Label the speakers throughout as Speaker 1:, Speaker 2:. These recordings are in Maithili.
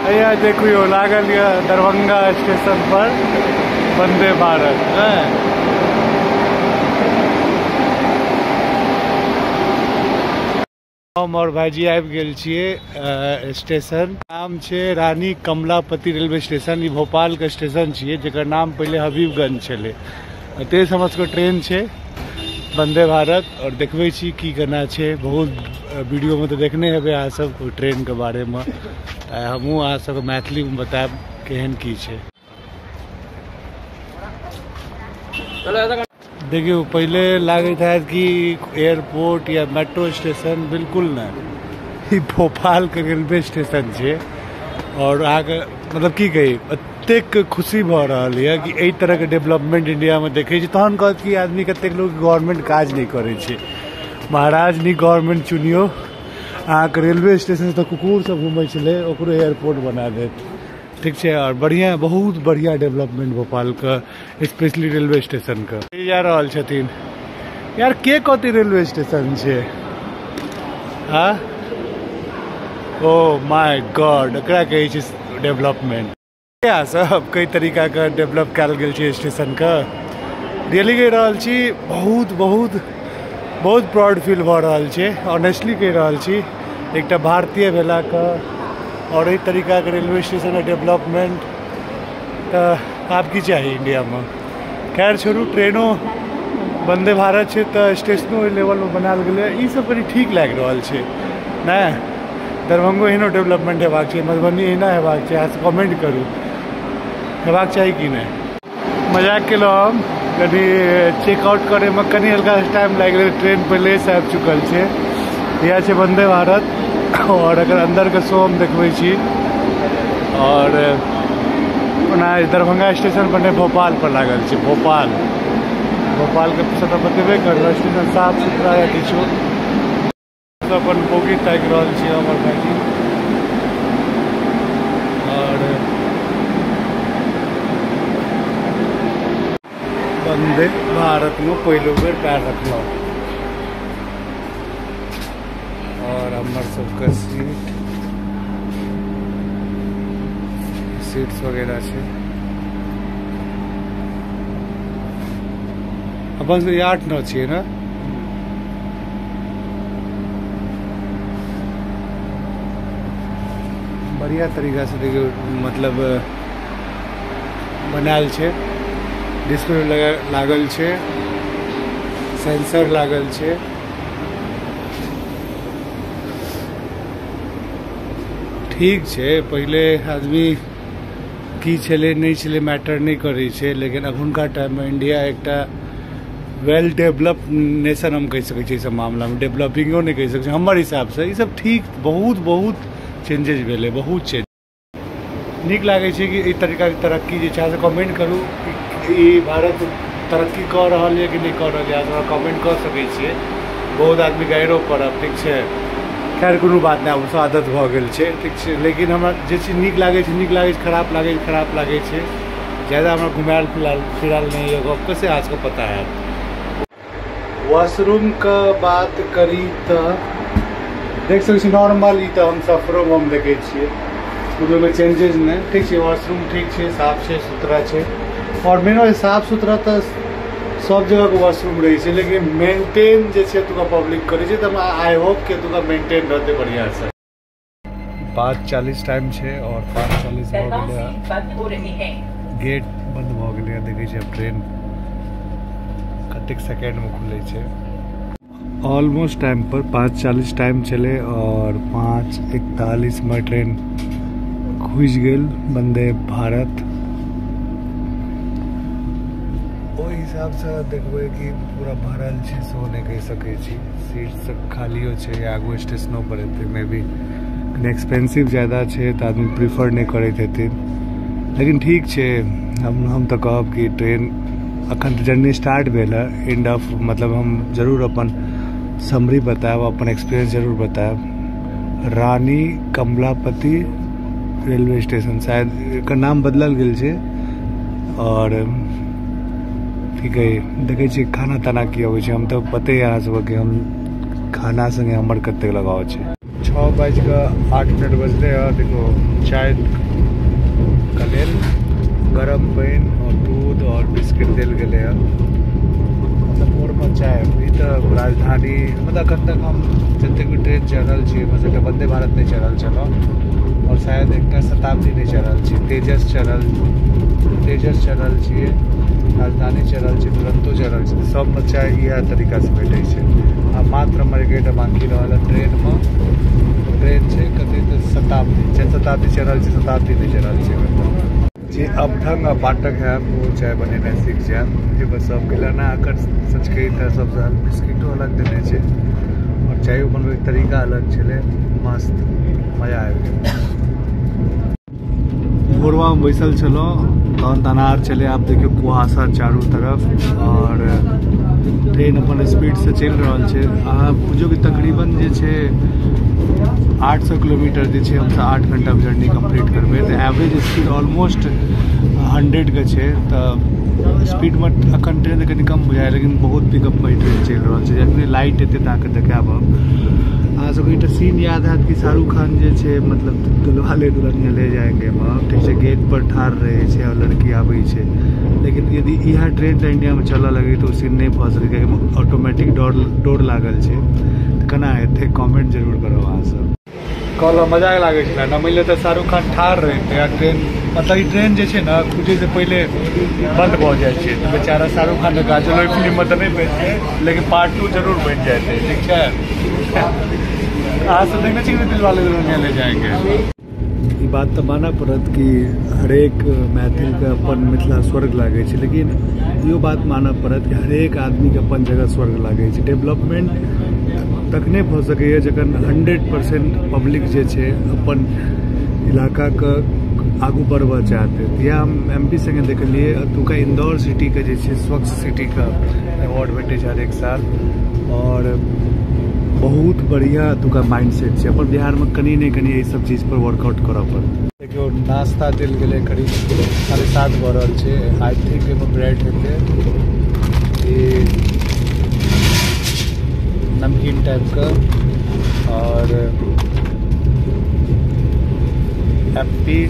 Speaker 1: हैया देखियो लागल यऽ दरभंगा स्टेशन पर वंदे भारत। हम और भाईजी आबि गेल छियै स्टेशन। नाम छै रानी कमलापति रेलवे स्टेशन। ई भोपाल के स्टेशन छियै जेकर नाम पहिले हबीबगंज छलै। एतय से हमर सबके ट्रेन छै वंदे भारत। और देखबै छी की केना छै। बहुत वीडियो में तो देखने हेबै अहाँ सब ट्रेन के बारे में। हमहूँ अहाँ सबके मैथिली में बतायब केहन की छै। देखियौ पहिले लागैत हैत कि एयरपोर्ट या मेट्रो स्टेशन, बिल्कुल नहि। ई भोपाल के रेलवे स्टेशन छै। और अहाँके मतलब की कही, एतेक खुशी भऽ रहल यऽ कि एहि तरहके डेवलपमेंट इंडियामे देखै छी। तहन कहत कि आदमी कतेक लोक गवर्नमेंट काज नहि करै छै। महाराज नीक गवर्नमेंट चुनियौ। अहाँके रेलवे स्टेशन तऽ कुकुर सब घूमै छलै, ओकरो एयरपोर्ट बना देत। ठीक छै। और बढ़िया, बहुत बढ़िया डेवलपमेंट भोपाल के, स्पेशली रेलवे स्टेशन के। जा रहल छथिन यार, के कथी रेलवे स्टेशन छै? हाँ, ओ my God, एकरा कहै छै डेवलपमेंट। सब कई तरीका के डेवलप कयल गेल छै स्टेशन के। रियली कहि रहल छी, बहुत बहुत बहुत प्राउड फील भऽ रहल छै। ऑनेस्टली कहि रहल छी, एकटा भारतीय भेलाके और एहि तरीकाके रेलवे स्टेशन डेवलपमेंट तऽ आब की चाही इंडियामे। खैर छोड़ू, ट्रेनो वंदे भारत छै तऽ स्टेशनो ओहि लेवलमे बनायल गेलै। ई सब कनि ठीक लागि रहल छै नहि? दरभंगो एहनो डेवलपमेंट हेबाक चाही, मधुबनी एहिना हेबाक चाही। अहाँ कमेंट करू हेबाक चाही कि नहि। मजाक केलहुँ हम, कनि चेकआउट करैमे कनि हल्का टाइम लागि गेलै। ट्रेन पहिलेसँ आबि चुकल छै। इएह छै वंदे भारत। और अगर अंदरके शो हम देखबै छी। और ओना दरभंगा स्टेशन पर नहि, भोपाल पर लागल छै। भोपाल, भोपालके सबटा बतेबे करलहुँ। स्टेशन साफ सुथरा या किछु। अपन बोगी ताकि रहल छी हमर भाईजी। और वंदे भारत में पहिलो बेर पैर रखलहुँ। और हमर सबके सीट सीट्स वगैरह छै। अपन सबके 8-9 छियै ने। बढ़िया तरीका से देखियौ, मतलब बनायल छै। डिस्प्ले लागल छै, सेंसर लागल छै। ठीक छै। पहिले आदमी की छलै नहि छलै मैटर नहि करै छै, लेकिन अखुनका टाइममे इंडिया एकटा वेल डेवलप नेशन हम कहि सकै छियै। ई सब मामलामे डेवलपिंगो नहि कहि सकै छियै हमर हिसाबसँ। ई सब ठीक, बहुत बहुत चेंजेज भेलै, बहुत चेंज। नीक लागै छै कि एहि तरीकाके तरक्की जे छै। अहाँ कमेंट करू ई भारत तरक्की कऽ रहल यऽ कि नहि कऽ रहल यऽ। अहाँ कमेंट कऽ सकै छियै। बहुत आदमी गाइरो पड़ब, ठीक छै। खैर कोनो बात नहि, आब आदत भऽ गेल छै, ठीक छै। लेकिन हमरा जे चीज नीक लागै छै नीक लागै छै, खराब लागै छै खराब लागै छै। ज्यादा हमरा घुमायल फिरायल नहि यऽ गपके, से अहाँ सबके पता हैत। वॉशरूमके बात करी तऽ देख सकै छी नॉर्मल। ई तऽ हम सफरोमे हम देखै छियै, कोनो चेंजेज नहि। ठीक छै, वॉशरूम ठीक छै, साफ छै, सुथरा छै। और मेन साफ सुथरा तऽ सब जगहके वॉशरूम रहै छै, लेकिन मेंटेन जे छै एतुका पब्लिक करै छै। तऽ I hope कि एतुका मेंटेन रहतै बढ़िआँसँ। 5:40 टाइम छै और 5:40 भऽ गेलै। गेट बंद भऽ गेलै। देखै छियै आब ट्रेन कतेक सेकेंडमे खुलै छै। ऑलमोस्ट टाइम पर 5:40 टाइम छलै और 5:41 में ट्रेन खुजि गेल वंदे भारत। ओहि हिसाबसँ देखबै कि पूरा भरल छै सेहो नहि कहि सकै छी। सीट सब खालियो छै। आगू स्टेशनो पर हेतै। मे बी कनि एक्सपेंसिव ज्यादा छै तऽ आदमी प्रीफर नहि करैत हेथिन, लेकिन ठीक छै। हम तऽ कहब कि ट्रेन अखन तऽ जर्नी स्टार्ट भेल है। एंड ऑफ मतलब हम जरूर अपन समरी बतायब, अपन एक्सपीरियंस जरूर बतायब। रानी कमलापति रेलवे स्टेशन, शायद एकर नाम बदलल गेल छै। और की कही, देखै छियै खाना ताना की अबै छै। हम तऽ पते अहाँ सबके हम खाना संगे हमर कतेक लगाव छै। 6:08 बजले। देखो चाय के लेल गरम पानि और दूध और बिस्किट देल गेलै हँ। मतलब भोरमे चाय, ई तऽ राजधानी, मतलब एखन तक हम जतेक भी ट्रेन चढ़ल छी ओहिमे एकटा वन्दे भारत नहि चढ़ल छलहुँ और शायद एकटा शताब्दी नहि चढ़ल छी, तेजस चढ़ल छियै, राजधानी चढ़ल छी, दुरंतो चढ़ल छी, सबमे चाय इएह तरीकासँ भेटै छै। आ मात्र हमर एकेटा बाँकी रहल है ट्रेनमे, ट्रेन छै कते तऽ शताब्दी, जनशताब्दी चढ़ल छै, शताब्दी नहि चढ़ल छै। जे अबढंग आ बाटक हैब ओ चाय बनेनाइ सीख जायब। एहिमे सब गेल ना, एकर सच कही तऽ सबसँ बिस्किटो अलग देने छै और चायो बनबैके तरीका अलग छलै, मस्त मजा आबि गेल। भोरवामे बैसल छलहुँ तहन तऽ अनार छलै, आब देखियौ कुहासा चारू तरफ और ट्रेन अपन स्पीडसँ चलि रहल छै। अहाँ बुझियौ कि तकरीबन जे छै 800 किलोमीटर जे छै हमसब 8 घंटामे जर्नी कम्प्लीट करबै, तऽ एवरेज स्पीड ऑलमोस्ट 100 के छै। तऽ स्पीडमे अखन ट्रेन कनि कम बुझाइ, लेकिन बहुत पिकअपमे ई ट्रेन चलि रहल छै। जखने लाइट एतै तऽ अहाँके देखायब हम। अहाँ सबके एकटा सीन याद हैत कि शाहरुख खान जे छै मतलब दिलवाले दुल्हनिया ले जाएंगे मे, ठीक छै, गेट पर ठाढ़ रहै छै और लड़की आबै छै। लेकिन यदि इएह ट्रेन इंडियामे चलऽ लगै तऽ ओ सीन नहि भऽ सकै, कियाकि ऑटोमेटिक डोर लागल छै। तऽ केना हेतै, कमेंट जरूर करब अहाँ सब। कहलहुँ मजा लागै छलै ने, मानि लिअ तऽ शाहरुख खान ठाढ़ रहितै आ ट्रेन, मतलब ई ट्रेन जे छै ने खुजैसँ पहिले बन्द भऽ जाइ छै, तऽ बेचारा शाहरुख खान काजल ओहि फिल्ममे तऽ नहि बनितै, लेकिन पार्ट 2 जरूर बनि जेतै। ठीक छै, अहाँ सब देखने छी दिलवाले दुल्हनिया ले जाएंगे। ई बात तऽ मानऽ पड़त कि हरेक मैथिलके अपन मिथिला स्वर्ग लागै छै, लेकिन इहो बात मानऽ पड़त कि हरेक आदमीके अपन जगह स्वर्ग लागै छै। डेवलपमेंट तखने भऽ सकैए जखन 100% पब्लिक जे छै अपन इलाकाके आगू बढ़बऽ चाहतै। इएह हम एम पी संगे देखलियै, एतुका इंदौर सिटीके जे छै स्वच्छ सिटीके अवार्ड भेटै छै हरेक साल और बहुत बढ़िआँ एतुका माइंड सेट छै। अपन बिहारमे कनि ने कनि एहि सब चीजपर वर्कआउट करऽ पड़तै। देखियौ नाश्ता देल गेलै, करीब 7:30 भऽ रहल छै। I think एहिमे ब्रेड हेतै, ई नमकीन टाइपके और एप्पी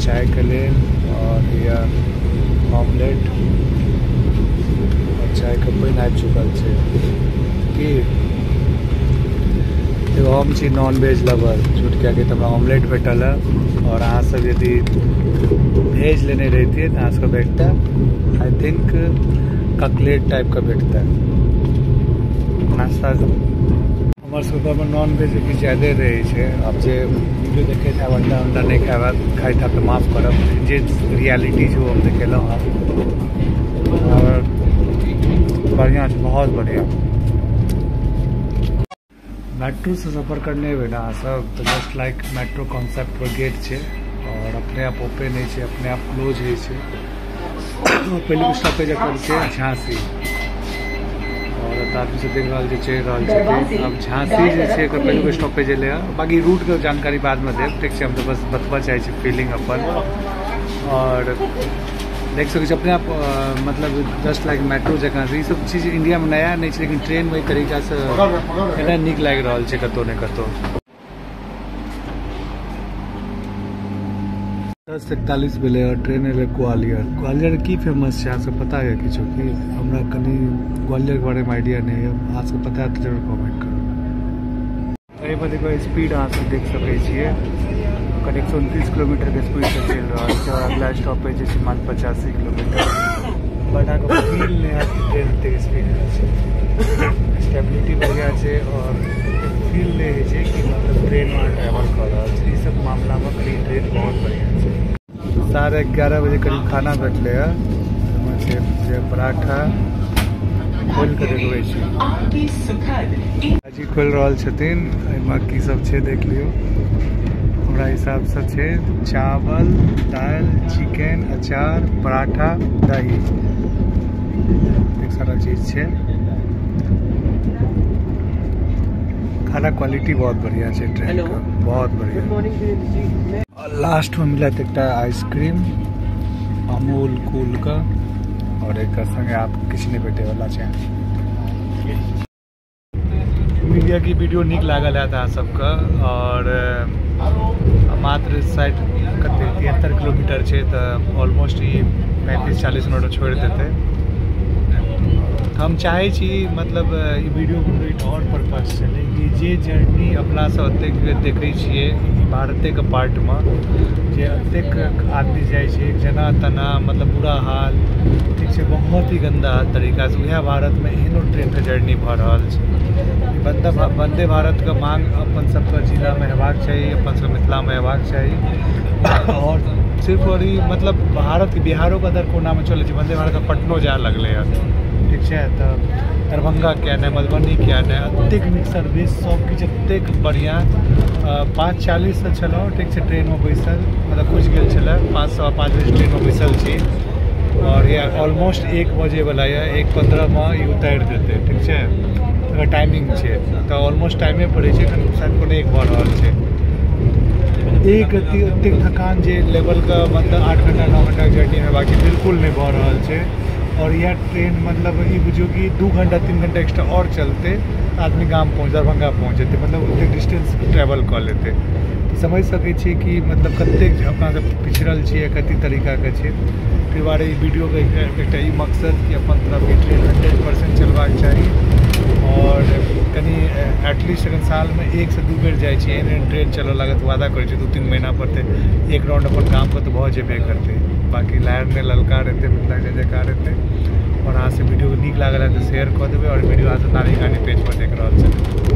Speaker 1: चायके लेल और यह ऑमलेट और चायके पानि आबि चुकल छै। कि एगो हम छी नॉन वेज लवर, झूठ किया तऽ हमरा ऑमलेट भेटल है और अहाँ सब यदि भेज लेने रहितियै तऽ अहाँ सबके भेटतै I think ककलेट टाइपके भेटतै नाश्ता। हमर सबके घरमे नॉन वेज किछु ज्यादे रहै छै। आब जे वीडियो देखैत हैब अंडा उंडा नहि खायब खाइत हैब तऽ माफ करब, जे रियलिटी छै ओ हम देखेलहुँ हँ। और बढ़िआँ छै, बहुत बढ़िआँ। मेट्रोसँ सफर करने हेबै ने अहाँ सब तऽ जस्ट लाइक मेट्रो कॉन्सेप्ट पर गेट छै और अपने आप ओपन होइ छै, अपने आप क्लोज होइ छै। पहिलुक स्टॉपेज एकर छै झांसी और आदमी सब देख रहल छै, चढ़ि रहल छथिन। अब झांसी जे छै एकर पहिलुक स्टॉपेज एलै हँ। बाकी रूटके जानकारी बादमे देब, ठीक छै। हम तऽ बस बतबऽ चाहै छी फीलिंग अपन। और देख सकै छी अपने आप, मतलब जस्ट लाइक मेट्रो जकाँ। ई सब चीज इंडियामे नया नहि छै, लेकिन ट्रेनमे एहि तरीकासँ एना नीक लागि रहल छै कतहु ने कतहु। 10:41 भेलै और ट्रेन एलै ग्वालियर। ग्वालियर की फेमस छै अहाँ सबके पता यऽ किछो? कि हमरा कनि ग्वालियरके बारेमे आइडिया नहि यऽ, अहाँ सबके पता है तऽ जरूर कमेंट करू। एहिमे देखियौ स्पीड अहाँ सब देख सकै छियै, करीब 129 किलोमीटरके स्पीडसँ चलि रहल छै और अगला स्टॉपेज जे छै मात्र 85 किलोमीटर। बट अहाँके फील नहि हैत कि ट्रेन एतेक स्पीडमे छै, स्टेबिलिटी बढ़िआँ छै और फील नहि होइ छै कि मतलब ट्रेनमे अहाँ ट्रेवल कऽ रहल छी। ई सब मामलामे कनि ट्रेन बहुत बढ़िआँ छै। 11:30 बजे करीब खाना भेटलै हँ। एहिमे छै जे पराठा खोलि कऽ देखबै छी, जी खोलि रहल छथिन। एहिमे की सब छै देख लियौ। हमरा हिसाबसँ छै चावल, दालि, चिकन, अचार, पराठा, दही, एक सारा चीज छै। खाना क्वालिटी बहुत बढ़िया छै ट्रेन का, बहुत बढ़िया। लास्ट में मिलत एकटा आइसक्रीम अमूल कूल का और एक संगे आप किछु नहि भेटे वाला छै। उम्मीद यऽ कि वीडियो नीक लागल हैत अहाँ सबके। और मात्र 60 कते 73 किलोमीटर छै, तऽ ऑलमोस्ट ई 35-40 मिनट छोड़ि देतै। हम चाहै छी मतलब ई वीडियो बनबैके आओर पर्पस छलै कि जे जर्नी अपना सब एतेक देखै छियै भारतेके पार्टमे, जे एतेक आदमी जाइ छै जेना तेना, मतलब बुरा हाल, ठीक छै, बहुत ही गन्दा तरीकासँ, उएह भारतमे एहनो ट्रेनके जर्नी भऽ रहल छै। वन्दे भारतके मांग अपन सबके जिलामे हेबाक चाही, अपन सबके मिथिलामे हेबाक चाही। और सिर्फ और ई मतलब भारत बिहारोके अदर कोनामे चलै छै वन्दे भारत, पटनो जाए लगलै हँ, ठीक छै, तऽ दरभंगा किया नहि, मधुबनी किया नहि, एतेक नीक सर्विस, सब किछु एतेक बढ़िआँ। 5:40 छलहुँ, ठीक छै, ट्रेनमे बैसल, मतलब खुजि गेल छलै, 5:15 बजे ट्रेनमे बैसल छी और यह ऑलमोस्ट 1 बजेवला यऽ, 1:15 ई उतारि देतै, ठीक छै, एकर टाइमिंग छै, तऽ ऑलमोस्ट टाइमे पड़ै छै, एखन शायद 12:45 भऽ रहल छै। एक एतेक थकान जे लेवलके मतलब 8 घंटा 9 घंटाके जर्नी हेबाक छै, बिल्कुल नहि भऽ रहल छै। और यह ट्रेन मतलब ई बुझियौ कि 2 घंटा 3 घंटा एक्स्ट्रा और चलते आदमी गाम पहुँच, दरभंगा पहुँच जेतै, मतलब ओतेक डिस्टेंस ट्रेवल कऽ लेतै। तऽ समझि सकै छी कि मतलब कतेक अपना सब पिछड़ल छियै, कतेक तरीकाके छै। ताहि दुआरे ई वीडियोके एकटा ई मकसद कि अपन तरफके ट्रेन 100% चलबाक चाही। और कनि एटलीस्ट अगर सालमे 1 से 2 बेर जाइ छी, एहन एहन ट्रेन चलऽ लागत, वादा करै छी 2-3 महीना पर तऽ एक राउंड अपन गामके तऽ भऽ जेबे करतै। बाकी लहर ललकार हेतै, मिथिला जय जयकार हेतै। और अहाँ से वीडियो नीक लागल है तऽ शेयर कऽ देबै और वीडियो अहाँ सब नानी गानी पेज पर देख रहल छलै।